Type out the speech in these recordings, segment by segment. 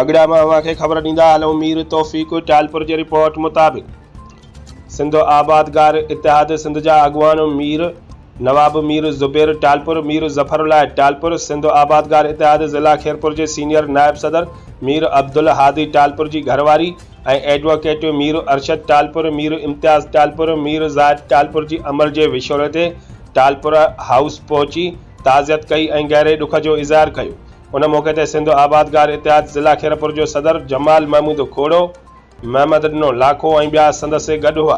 اڳڙا مان اوهان کي خبر ڏيندا هلون مير توفيق ٽالپر جي رپورٽ مطابق سنڌ آبادگار اتحاد سنڌ جا اڳواڻ مير نواب مير زبير ٽالپر، مير ظفر الله ٽالپر، سنڌ آبادگار اتحاد ضلع خيرپور جي سينيئر نائب صدر مير عبدالهادي ٽالپر جي گهرواري ۽ ايڊووڪيٽ مير ارشد ٽالپر، مير امتياز ٽالپر، مير زاهد ٽالپر جي امڙ جي وڇوڙي تي ٽالپر هائوس پهچي تعزيت ڪئي ۽ گهري ڏک جو اظهار ڪيو. ان موقعي تي سنڌ آبادگار اتحاد ضلع خيرپور جو صدر جمال محمود کوڙو، محمد ڏنو لاکو ۽ ٻيا سندس گڏ هئا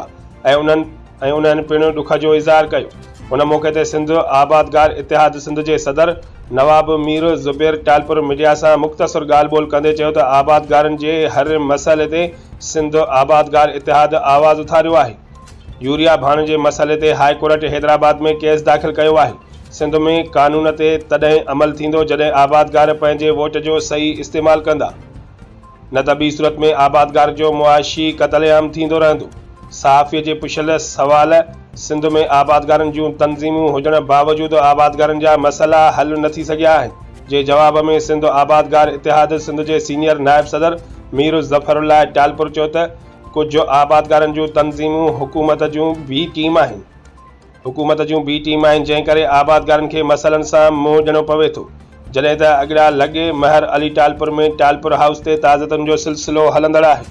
۽ انهن ۽ انهن پڻ ڏک جو اظهار ڪيو. ان موقعي تي سنڌ آبادگار اتحاد سنڌ جي صدر نواب مير زبير ٽالپر ميڊيا سان مختصر ڳالهه ٻولهه ڪندي چيو ته آبادگارن جي هر مسئلي تي سنڌ آبادگار اتحاد آواز اٿاريو آهي. يوريا ڀاڻ جي مسئلي تي هاء ڪورٽ حيدرآباد ۾ ڪيس داخل ڪيو آهي، سنڌ ۾ قانون تي تڏهن عمل ٿيندو جڏهن آبادگار پنهنجي ووٽ جو صحيح استعمال ڪندا، نه ته ٻي صورت ۾ آبادگار جو معاشي قتل عام ٿيندو رهندو. صحافي جي پڇيل سوال سنڌ ۾ آبادگارن جون تنظيمون هجڻ باوجود آبادگارن جا مسئلا حل نه ٿي سگهيا آهن جي جواب ۾ سنڌ آبادگار اتحاد سنڌ جي سينيئر نائب صدر مير ظفر الله ٽالپر چيو ته ڪجهه آبادگارن جون تنظيمون حڪومت جون بي ٽيم آهن حڪومت جون بي ٽيم آهن جنهن ڪري آبادگارن کي مسئلن سان منهن ڏيڻو پوي ٿو جڏهن ته اڳڙا لڳ مهر علي ٽالپر ۾ ٽالپر هائوس تي تعزيتن جو سلسلو هلندڙ آهي.